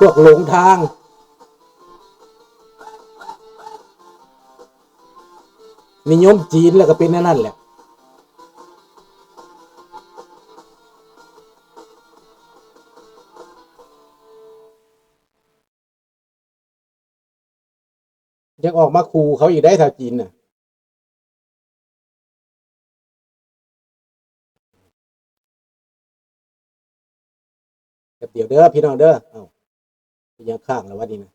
ພວກຫຼົງທາງ ນິຍົມຈີນແລ້ວກໍເປັນແນວນັ້ນແຫຼະ. ຢາກອອກມາຂູ່ເຂົາອີກໄດ໋ ຊາວຈີນນະ. ແປັບດຽວເດີພີ່ນ້ອງເດີ. ເອົ້າ ເປັນຫຍັງຄ້າງລະວະນີ້ນະ?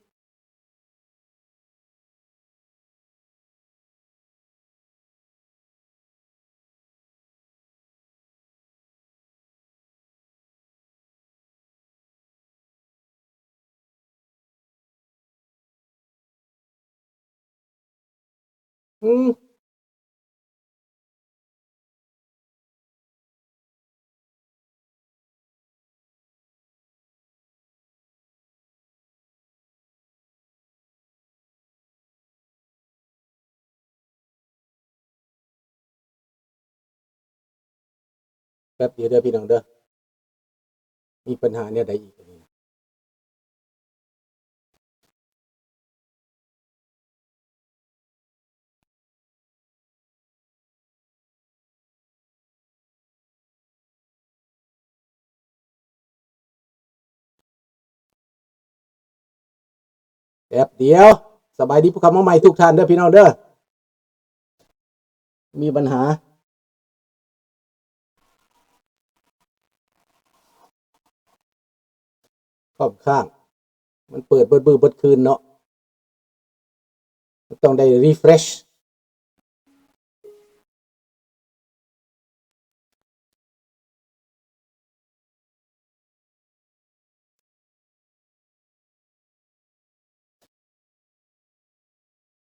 ອືມ ແປັບດຽວເດີພີ່ນ້ອງເດີ ມີບັນຫາແນວໃດອີກ? ແປັບດຽວ. ສະບາຍດີຜູ້ເຂົ້າມາໃໝ່ທຸກທ່ານເດີພີ່ນ້ອງເດີ. ມີບັນຫາ ຄອມຄ້າງ ມັນເປີດເບິດມື້ເບິດຄືນເນາະ ມັນຕ້ອງໄດ້ຣີເຟຣຊ.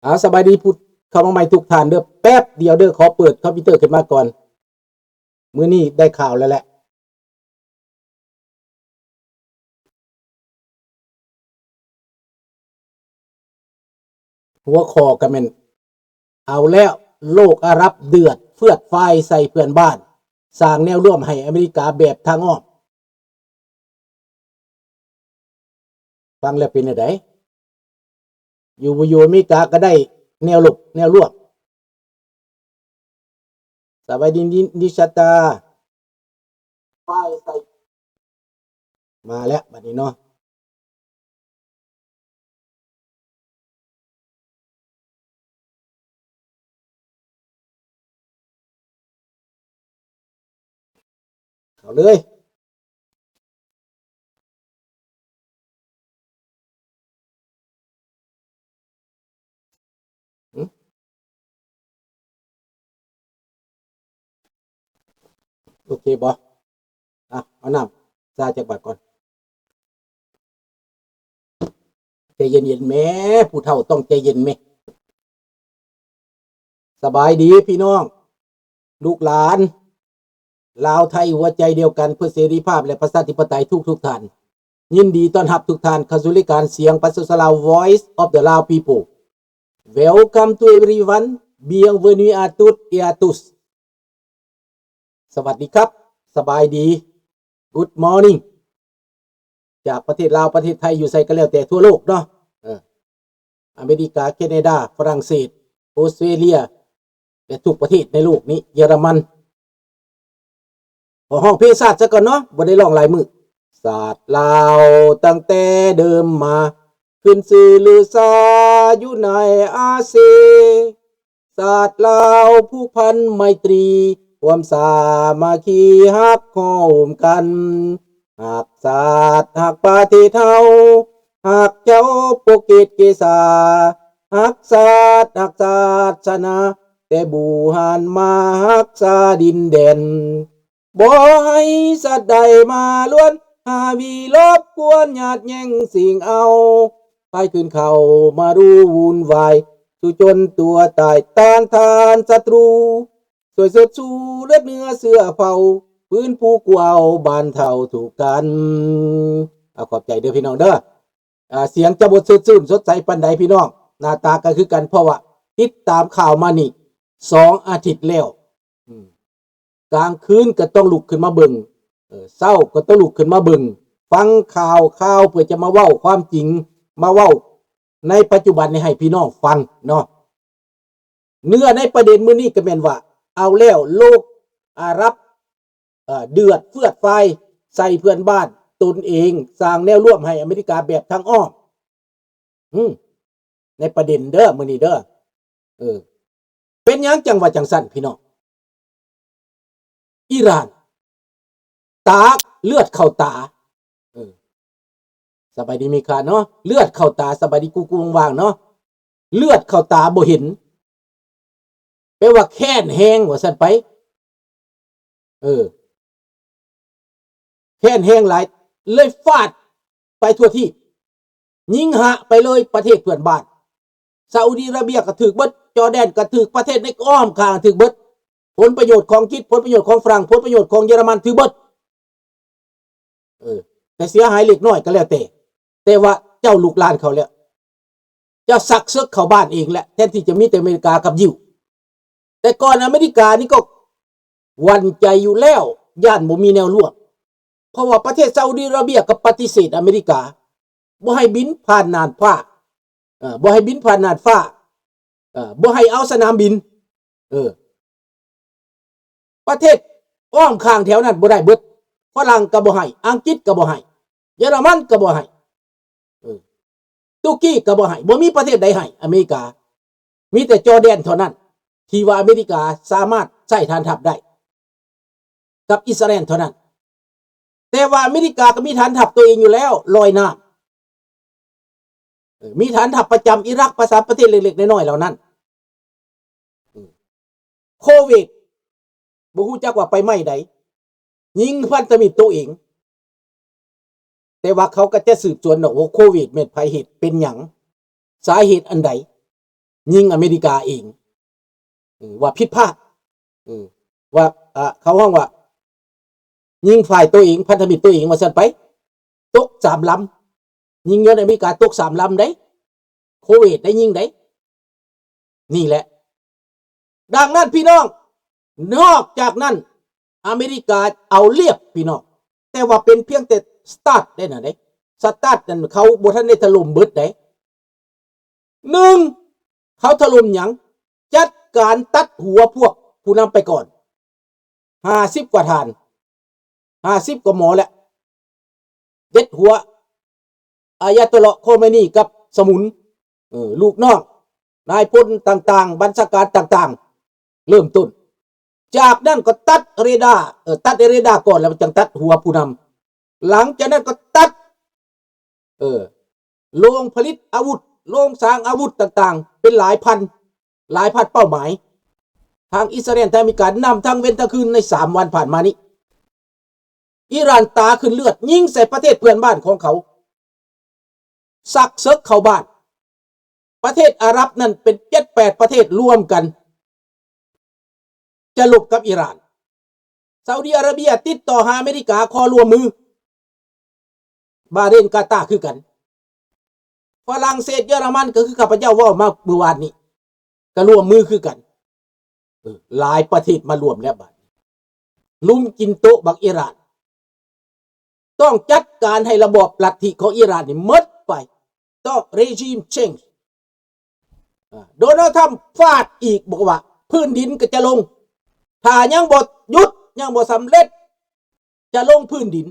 ອາ ສະບາຍດີຜູ້ເຂົ້າມາໃໝ່ທຸກທ່ານເດີ. ແປັບດຽວເດີ ຂໍເປີດຄອມພິວເຕີຂຶ້ນມາກ່ອນ. ມື້ນີ້ໄດ້ຂ່າວແລ້ວແຫຼະ. ຫົວຂໍ້ກໍແມ່ນ ເອົາແລ້ວ ໂລກອາຣັບເດືອດເຟືອດຟາຍໃສ່ເພື່ອນບ້ານ ສ້າງແນວຮ່ວມໃຫ້ອາເມລິກາແບບທາງອ້ອມ. ຟັງແລ້ວເປັນແນວໃດ? ຢູ່ ຢູ່ອາເມລິກາກໍໄດ້ແນວລົບ ແນວລວມ. ສະບາຍດີ ນິ ນິຊາຕາ ມາແລ້ວບັດນີ້ເນາະ. ເຂົ້າເລີຍ. ຫຶ? ໂອເຄບໍ່? ອ່ະ ເອົານ້ຳຊາຈັກບາດກ່ອນ. ໃຈເຢັນໆແມ້ ຜູ້ເຖົ້າຕ້ອງໃຈເຢັນແມ້. ສະບາຍດີພີ່ນ້ອງ ລູກຫຼານ ລາວໄທຫົວໃຈດຽວກັນເພື່ອເສລີພາບ ແລະ ປະຊາທິປະໄຕທຸກໆທ່ານ. ຍິນດີຕ້ອນຮັບທຸກທ່ານເຂົ້າສູ່ລາຍການສຽງປະຊາຊົນລາວ Voice of the Lao People. Welcome to everyone. Bienvenue à toutes et à tous. ສະຫວັດດີຄັບ ສະບາຍດີ Good morning ຈາກປະເທດລາວ ປະເທດໄທ ຢູ່ໃສກໍແລ້ວແຕ່ທົ່ວໂລກເນາະ ເອີ ອາເມລິກາ ແຄນາດາ ຝຣັ່ງເສດ ອົດສະຕຣາເລຍ ແລະ ທຸກປະເທດໃນໂລກນີ້ ເຢຍລະມັນ. ຂໍຮ້ອງເພງຊາດຊະກ່ອນເນາະ ບໍ່ໄດ້ຮ້ອງຫຼາຍມື້. ຊາດລາວຕັ້ງແຕ່ເດີມມາ ຂຶ້ນຊື່ລືຊາຢູ່ໃນອາເຊ. ຊາດລາວຜູກພັນໄມຕຣີ ຄວາມສາມັກຄີຮັກໂຮມກັນ. ຮັກຊາດຮັກປະເທດເຮົາ ຮັກເຈົ້າໂປເກດເກສາ. ຮັກຊາດຮັກສາສະໜາ ແຕ່ບູຮານມາຮັກສາດິນແດນ. ບໍ່ໃຫ້ສັດໃດມາລວນ ຫາວີລົບກວນຍາດແຍ່ງຊິງເອົາ. ພາຍຄືນເຂົ້າມາດູວຸ່ນວາຍ ສູ້ຈົນຕົວຕາຍຕ້ານທານສັດຕູ. ຊ່ວຍເຊີດຊູເລືອດເນື້ອເຊື້ອເຜົ່າ ຟື້ນຟູກູ້ເອົາບ້ານເຖົ້າທຸກກັນ. ເອົາ ຂອບໃຈເດີພີ່ນ້ອງເດີ. ອ່າ ສຽງຈະບໍ່ເຊີດຊື່ນສົດໃສປານໃດພີ່ນ້ອງ ໜ້າຕາກໍຄືກັນ ເພາະວ່າຕິດຕາມຂ່າວມານີ້ສອງອາທິດແລ້ວ. ອືມ ກາງຄືນກໍຕ້ອງລຸກຂຶ້ນມາເບິ່ງ ເອີ ເຊົ້າກໍຕ້ອງລຸກຂຶ້ນມາເບິ່ງ ຟັງຂ່າວຄາວ ເພື່ອຈະມາເວົ້າຄວາມຈິງ ມາເວົ້າໃນປັດຈຸບັນນີ້ໃຫ້ພີ່ນ້ອງຟັງເນາະ. ເນື້ອໃນປະເດັນມື້ນີ້ກໍແມ່ນວ່າ ເອົາແລ້ວ ໂລກອາຣັບ ເອີ ເດືອດເຟືອດຟາຍໃສ່ເພື່ອນບ້ານຕົນເອງ, ສ້າງແນວຮ່ວມໃຫ້ອາເມລິກາແບບທາງອ້ອມ. ອືມ ໃນປະເດັນເດີ້ ມື້ນີ້ເດີ້. ເອີ ເປັນຫຍັງຈັ່ງວ່າຈັ່ງຊັ້ນ ພີ່ນ້ອງ? ອີຣານ ຕາ ເລືອດເຂົ້າຕາ. ເອີ ສະບາຍດີມີຄ່າເນາະ, ເລືອດເຂົ້າຕາ. ສະບາຍດີກູກູຫວ່າງໆເນາະ. ເລືອດເຂົ້າຕາບໍ່ເຫັນ ແປວ່າແຄ້ນແຮງວ່າຊັ້ນໄປ. ເອີ ແຄ້ນແຮງຫຼາຍ ເລີຍຟາດໄປທົ່ວທີບ, ຍິງຫະໄປເລີຍປະເທດເພື່ອນບ້ານ. ຊາອຸດີອາຣາເບຍກໍຖືກເບິດ, ຈໍແດນກໍຖືກ, ປະເທດໃນອ້ອມຂ້າງຖືກເບິດ, ຜົນປະໂຫຍດຂອງອັງກິດ, ຜົນປະໂຫຍດຂອງຝຣັ່ງ, ຜົນປະໂຫຍດຂອງເຢຍລະມັນຖືກເບິດ. ເອີ ແຕ່ເສຍຫາຍເລັກນ້ອຍກໍແລ້ວແຕ່, ແຕ່ວ່າເຈົ້າລຸກລານເຂົາແລ້ວ, ເຈົ້າຊັກເສິກເຂົ້າບ້ານເອງແຫຼະ, ແທນທີ່ຈະມີແຕ່ອາເມລິກາກັບຢິວ. ແຕ່ກ່ອນອາເມລິການີ້ກໍຫວັ່ນໃຈຢູ່ແລ້ວ, ຢ້ານບໍ່ມີແນວຮ່ວມ, ເພາະວ່າປະເທດຊາອຸດີອາຣາເບຍກໍປະຕິເສດອາເມລິກາ, ບໍ່ໃຫ້ບິນຜ່ານນ່ານຟ້າ, ເອີ ບໍ່ໃຫ້ບິນຜ່ານນ່ານຟ້າ, ເອີ ບໍ່ໃຫ້ເອົາສະໜາມບິນ. ເອີ ປະເທດອ້ອມຂ້າງແຖວນັ້ນບໍ່ໄດ້ເບິດ, ຝຣັ່ງກໍບໍ່ໃຫ້, ອັງກິດກໍບໍ່ໃຫ້, ເຢຍລະມັນກໍບໍ່ໃຫ້, ເອີ ຕຸກກີກໍບໍ່ໃຫ້, ບໍ່ມີປະເທດໃດໃຫ້ອາເມລິກາ. ມີແຕ່ຈໍແດນເທົ່ານັ້ນ ທີ່ວ່າອາເມລິກາສາມາດໃຊ້ຖານທັບໄດ້ ກັບອິດສະຣາແອນເທົ່ານັ້ນ. ແຕ່ວ່າອາເມລິກາກໍມີຖານທັບຕົວເອງຢູ່ແລ້ວ ລອຍນ້ຳ, ເອີ ມີຖານທັບປະຈຳອີຣັກ, ປະຈຳປະເທດເລັກໆນ້ອຍໆເຫຼົ່ານັ້ນ. ໂຄເວດ ບໍ່ຮູ້ຈັກວ່າໄປໄໝ້ໃດ, ຍິງພັນທະມິດໂຕເອງ. ແຕ່ວ່າເຂົາກໍຈະສືບສວນດອກວ່າໂຄເວດແມ່ນໃຜເຮັດ, ເປັນຫຍັງ, ສາເຫດອັນໃດ, ຍິງອາເມລິກາເອງ. ເອີ ວ່າຜິດພາດ, ເອີ ວ່າ ເອີ ເຂົາຮ້ອງວ່າຍິງຝ່າຍໂຕເອງ, ພັນທະມິດໂຕເອງວ່າຊັ້ນໄປ, ຕົກສາມລຳ, ຍິງຍົນອາເມລິກາຕົກສາມລຳເດ້, ໂຄເວດໄດ້ຍິງເດ້. ນີ້ແຫຼະ. ດັ່ງນັ້ນພີ່ນ້ອງ, ນອກຈາກນັ້ນ ອາເມລິກາເອົາລຽບພີ່ນ້ອງ, ແຕ່ວ່າເປັນພຽງແຕ່ສະຕາດເດ້ນະເດ້, ສະຕາດນັ້ນເຂົາບໍ່ທັນໄດ້ຖະຫຼົ່ມເບິດເດ້. ໜຶ່ງ ເຂົາຖະຫຼົ່ມຫຍັງ? ຈັດການຕັດຫົວພວກຜູ້ນຳໄປກ່ອນ ຫ້າສິບກວ່າທ່ານ, ຫ້າສິບກວ່າໝໍແຫຼະ, ເດັດຫົວອາຍາໂຕເລາະໂຄເມນີກັບສະໝຸນ, ເອີ ລູກນ້ອງ, ນາຍພົນຕ່າງໆ, ບັນຊາການຕ່າງໆ, ເລີ່ມຕົ້ນ. ຈາກນັ້ນກໍຕັດເຣດາ, ເອີ ຕັດເຣດາກ່ອນ ແລ້ວຈັ່ງຕັດຫົວຜູ້ນຳ. ຫຼັງຈາກນັ້ນກໍຕັດ ເອີ ໂລງຜະລິດອາວຸດ, ໂລງສ້າງອາວຸດຕ່າງໆ ເປັນຫຼາຍພັນ, ຫຼາຍພັນເປົ້າໝາຍ. ທາງອິດສະຣາແອນ, ທາງອາເມລິກາ, ນຳທັງເວັນທັງຄືນໃນສາມວັນຜ່ານມານີ້, ອີຣານຕາຂຶ້ນເລືອດ, ຍິງໃສ່ປະເທດເພື່ອນບ້ານຂອງເຂົາ, ຊັກເສິກເຂົ້າບ້ານ. ປະເທດອາຣັບນັ້ນເປັນເຈັດແປດປະເທດລວມກັນ ຈະລົບກັບອີຣານ. ຊາອຸດີອາຣາເບຍຕິດຕໍ່ຫາອາເມລິກາຂໍຮ່ວມມື, ບາເຣນ, ກາຕາຄືກັນ. ຝຣັ່ງເສດ, ເຢຍລະມັນ ກໍຄືຂ້າພະເຈົ້າເວົ້າມາມື້ວານນີ້, ກໍຮ່ວມມືຄືກັນ. ເອີ ຫຼາຍປະເທດມາລວມແລ້ວບາດນີ້, ລຸມກິນໂຕະບັກອີຣານ. ຕ້ອງຈັດການໃຫ້ລະບອບລັດທິຂອງອີຣານນີ້ໝົດໄປ, ຕ້ອງ regime change. ອາ ໂດນັລ ທຣຳ ຟາດອີກ, ບອກວ່າພື້ນດິນກໍຈະລົງ, ຖ້າຍັງບໍ່ຢຸດ, ຍັງບໍ່ສຳເລັດ, ຈະລົງພື້ນດິນ.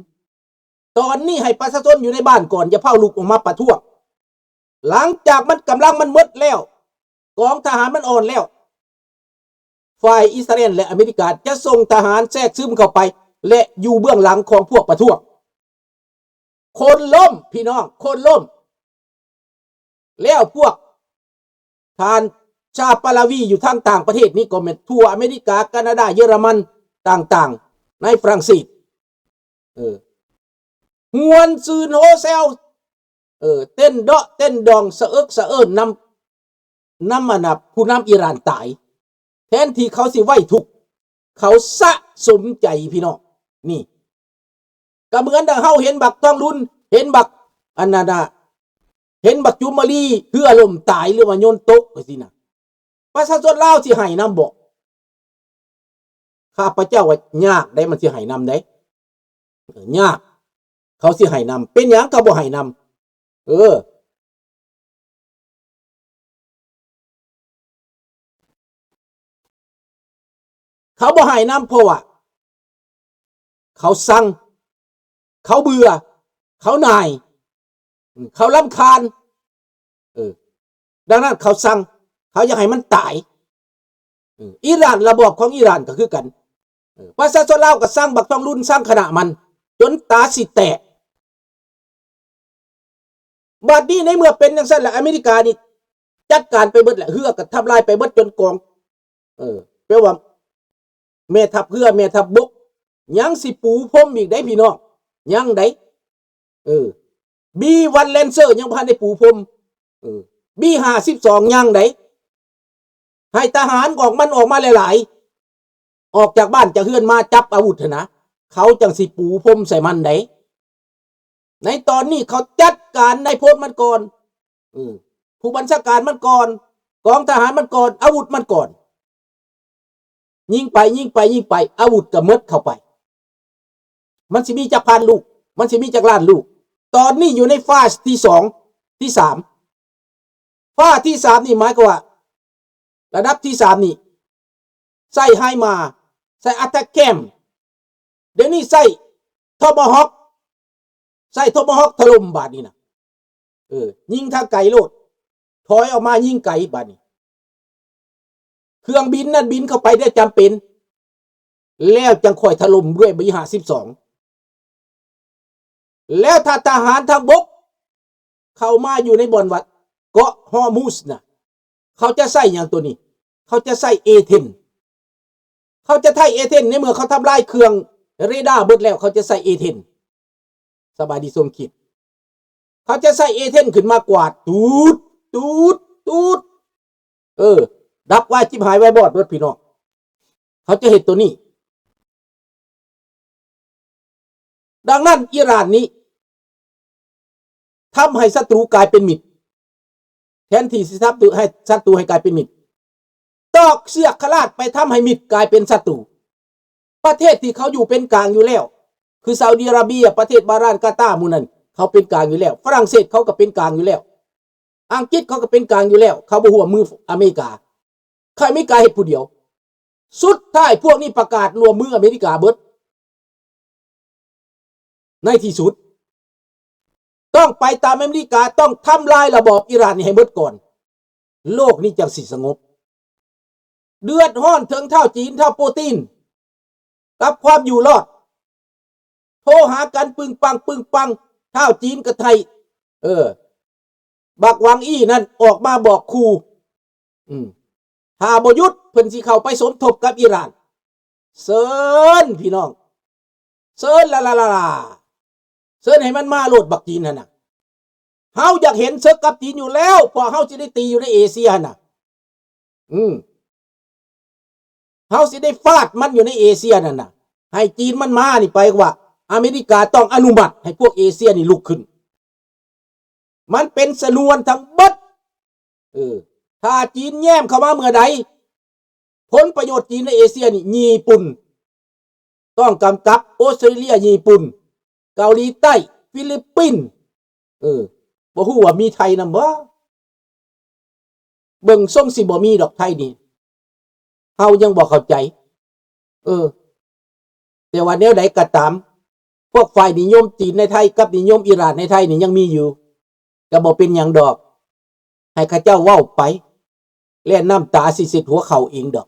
ຕອນນີ້ໃຫ້ປະຊາຊົນຢູ່ໃນບ້ານກ່ອນ, ຢ່າເຝົ້າລຸກອອກມາປະທ້ວງ. ຫຼັງຈາກມັນ ກຳລັງມັນໝົດແລ້ວ, ກອງທະຫານມັນອ່ອນແລ້ວ, ຝ່າຍອິດສະຣາແອນ ແລະ ອາເມລິກາ ຈະສົ່ງທະຫານແຊກຊຶມເຂົ້າໄປ ແລະ ຢູ່ເບື້ອງຫຼັງຂອງພວກປະທ້ວງ. ຄົນລົ້ມ ພີ່ນ້ອງ, ຄົນລົ້ມ. ແລ້ວພວກທ່ານຊາປາລາວີຢູ່ທາງຕ່າງປະເທດນີ້ ກໍແມ່ນທົ່ວອາເມລິກາ, ການາດາ, ເຢຍລະມັນ ຕ່າງໆ ໃນຝຣັ່ງເສດ, ເອີ ມ່ວນຊື່ນໂຮແຊວ, ເອີ ເຕັ້ນເດາະເຕັ້ນດອງ ສະເອິກສະເອີ້ນນຳ ນຳອັນນ່າ ຜູ້ນຳອີຣານຕາຍ, ແທນທີ່ເຂົາຊິໄວ້ທຸກ, ເຂົາສະສົມໃຈ ພີ່ນ້ອງ. ນີ້ ກໍເໝືອນດັ່ງເຮົາເຫັນບັກທອງລຸນ, ເຫັນບັກອັນນັ້ນນະ, ເຫັນບັກຈຸມມະລີເຮືອລົ້ມຕາຍ ຫຼືວ່າຍົນຕົກຈັ່ງຊີ້ນະ, ປະຊາຊົນລາວຊິໄຫ້ນຳບໍ່? ຂ້າພະເຈົ້າວ່າຍາກເດ້ ມັນຊິໄຫ້ນຳເດ້, ເອີ ຍາກ. ເຂົາຊິໃຫ້ນຳ. ເປັນຫຍັງເຂົາບໍ່ໃຫ້ນຳ? ເອີ ເຂົາບໍ່ໃຫ້ນຳ ເພາະວ່າເຂົາຊັງ, ເຂົາເບື່ອ, ເຂົາໜ່າຍ, ເຂົາລຳຄານ. ເອີ ດັ່ງນັ້ນເຂົາຊັງ, ເຂົາຢາກໃຫ້ມັນຕາຍ. ເອີ ອີຣານ, ລະບອບຂອງອີຣານກໍຄືກັນ. ເອີ ປະຊາຊົນລາວກໍຊັງບັກທອງລຸນ, ຊັງຄະນະມັນ ຈົນຕາຊິແຕກ. ບັດນີ້ໃນເມື່ອເປັນຈັ່ງຊັ້ນລະ ອາເມລິການີ້ຈັດການໄປເບິດແຫຼະ, ເຮືອກໍທຳລາຍໄປເບິດຈົນກອງ, ເອີ ແປວ່າແມ່ທັບເຮືອ ແມ່ທັບບົກ ຍັງຊິປູພົມອີກໄດ໋ພີ່ນ້ອງ, ຍັງໄດ໋. ເອີ ບີວັນແລນເຊີ ຍັງບໍ່ທັນໄດ້ປູພົມ. ເອີ ບີຫ້າສິບສອງ ຍັງໄດ໋. ໃຫ້ທະຫານອອກ ມັນອອກມາຫຼາຍໆ, ອອກຈາກບ້ານຈາກເຮືອນມາຈັບອາວຸດຫັ້ນນະ, ເຂົາຈັ່ງຊິປູພົມໃສ່ມັນໄດ໋. ໃນຕອນນີ້ເຂົາຈັດການນາຍພົນມັນກ່ອນ, ເອີ ຜູ້ບັນຊາການມັນກ່ອນ, ກອງທະຫານມັນກ່ອນ, ອາວຸດມັນກ່ອນ. ຍິງໄປ ຍິງໄປ ຍິງໄປ, ອາວຸດກໍໝົດເຂົ້າໄປ. ມັນຊິມີຈັກພັນລູກ? ມັນຊິມີຈັກລ້ານລູກ? ຕອນນີ້ຢູ່ໃນຟາສທີສອງ ທີສາມ. ຟາສທີສາມນີ້ໝາຍຄວາມວ່າ ລະດັບທີສາມນີ້ ໃຊ້ໄຮມາ, ໃຊ້ອາຕາແກມ, ດຽວນີ້ໃຊ້ໂທມາຮອກ, ໃຊ້ໂທມາຮອກຖະຫຼົ່ມບາດນີ້ນະ. ເອີ ຍິງທາງໄກໂລດ, ຖອຍອອກມາຍິງໄກບາດນີ້. ເຄື່ອງບິນນັ້ນບິນເຂົ້າໄປໄດ້ຈຳເປັນ, ແລ້ວຈັ່ງຄ່ອຍຖະຫຼົ່ມດ້ວຍບີຫ້າສິບສອງ. ແລ້ວຖ້າທະຫານທາງບົກເຂົ້າມາຢູ່ໃນບ່ອນວ່າເກາະຮອມຸດນະ, ເຂົາຈະໃຊ້ຫຍັງໂຕນີ້? ເຂົາຈະໃຊ້ເອເທນ. ເຂົາຈະໃຊ້ເອເທນ, ໃນເມື່ອເຂົາທຳລາຍເຄື່ອງເຣດາເບິດແລ້ວ, ເຂົາຈະໃຊ້ເອເທນ. ສະບາຍດີສົມຄິດ. ເຂົາຈະໃຊ້ເອເທນຂຶ້ນມາກວາດ ຕູດ ຕູດ ຕູດ. ເອີ ດັບວາຍຈິບຫາຍວາຍບອດເບິດພີ່ນ້ອງ. ເຂົາຈະເຮັດໂຕນີ້. ດັ່ງນັ້ນ ອີຣານນີ້ທຳໃຫ້ສັດຕູກາຍເປັນມິດ ແທນທີ່ຊິສັດຕູໃຫ້ ສັດຕູໃຫ້ກາຍເປັນມິດ, ຕອກເຊືອກຄະລາດໄປທຳໃຫ້ມິດກາຍເປັນສັດຕູ. ປະເທດທີ່ເຂົາຢູ່ເປັນກາງຢູ່ແລ້ວ ຄືຊາອຸດີອາຣາເບຍ, ປະເທດບາຣານ, ກາຕາ ໝູ່ນັ້ນ ເຂົາເປັນກາງຢູ່ແລ້ວ. ຝຣັ່ງເສດເຂົາກໍເປັນກາງຢູ່ແລ້ວ. ອັງກິດເຂົາກໍເປັນກາງຢູ່ແລ້ວ. ເຂົາບໍ່ຮ່ວມມືອາເມລິກາ. ໃຫ້ອາເມລິກາເຮັດຜູ້ດຽວ. ສຸດທ້າຍພວກນີ້ປະກາດຮ່ວມມືອາເມລິກາເບິດ. ໃນທີ່ສຸດ ຕ້ອງໄປຕາມອາເມລິກາ, ຕ້ອງທຳລາຍລະບອບອີຣານນີ້ໃຫ້ເບິດກ່ອນ, ໂລກນີ້ຈັ່ງຊິສະຫງົບ. ເດືອດຮ້ອນເຖິງທ້າວຈີນ, ທ້າວປູຕິນ ກັບຄວາມຢູ່ລອດ. ໂທຫາກັນປຶງປັງ ປຶງປັງ, ທ້າວຈີນກໍໄທ ເອີ ບັກຫວັງອີນັ້ນອອກມາບອກຂູ່, ອືມ ຖ້າບໍ່ຢຸດ ເພິ່ນຊິເຂົ້າໄປສົມທົບກັບອີຣານ. ເຊີນພີ່ນ້ອງ, ເຊີນລະລະລະລາ, ເຊີນໃຫ້ມັນມາໂລດ ບັກຈີນຫັ້ນນະ. ເຮົາຢາກເຫັນເສິກກັບຈີນຢູ່ແລ້ວ, ເພາະເຮົາຊິໄດ້ຕີຢູ່ໃນເອເຊຍຫັ້ນນະ. ອືມ ເຮົາຊິໄດ້ຟາດມັນຢູ່ໃນເອເຊຍນັ້ນນະ. ໃຫ້ຈີນມັນມານີ້ໄປວ່າ ອາເມລິກາຕ້ອງອະນຸມັດໃຫ້ພວກເອເຊຍນີ້ລຸກຂຶ້ນ. ມັນເປັນຊະນວນທັງເບິດ. ເອີ ຖ້າຈີນແຍ້ມເຂົ້າມາເມື່ອໃດ, ຜົນປະໂຫຍດຈີນໃນເອເຊຍນີ້ ຍີ່ປຸ່ນ ຕ້ອງກຳກັບ, ອົດສະຕຣາເລຍ, ຍີ່ປຸ່ນ, ເກົາຫຼີໃຕ້, ຟີລິບປິນ. ເອີ ບໍ່ຮູ້ວ່າມີໄທນຳບໍ່? ເບິ່ງຊົງຊິບໍ່ມີດອກໄທນີ້, ເຮົາຍັງບໍ່ເຂົ້າໃຈ. ເອີ ແຕ່ວ່າແນວໃດກໍຕາມ, ພວກຝ່າຍນິຍົມຈີນໃນໄທກັບນິຍົມອີຣານໃນໄທນີ້ຍັງມີຢູ່, ກໍບໍ່ເປັນຫຍັງດອກ, ໃຫ້ເຂົາເຈົ້າເວົ້າໄປ ແລະ ນ້ຳຕາຊິເຊັດຫົວເຂົ່າເອງດອກ.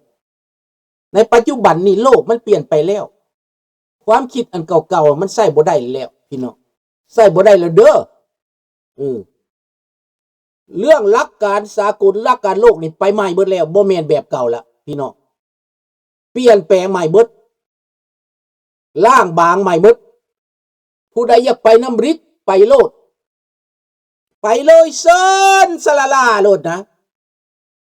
ໃນປັດຈຸບັນນີ້ໂລກມັນປ່ຽນໄປແລ້ວ, ຄວາມຄິດອັນເກົ່າໆມັນໃຊ້ບໍ່ໄດ້ແລ້ວພີ່ນ້ອງ, ໃຊ້ບໍ່ໄດ້ແລ້ວເດີ. ເອີ ເລື່ອງຫຼັກການສາກົນ, ຫຼັກການໂລກນີ້ໄປໃໝ່ເບິດແລ້ວ, ບໍ່ແມ່ນແບບເກົ່າລະພີ່ນ້ອງ, ປ່ຽນແປງໃໝ່ເບິດ, ລ້າງບາງໃໝ່ເບິດ. ຜູ້ໃດຢາກໄປນຳລິກ ໄປໂລດ, ໄປເລີຍ, ເຊີນສະລະລາໂລດນະ.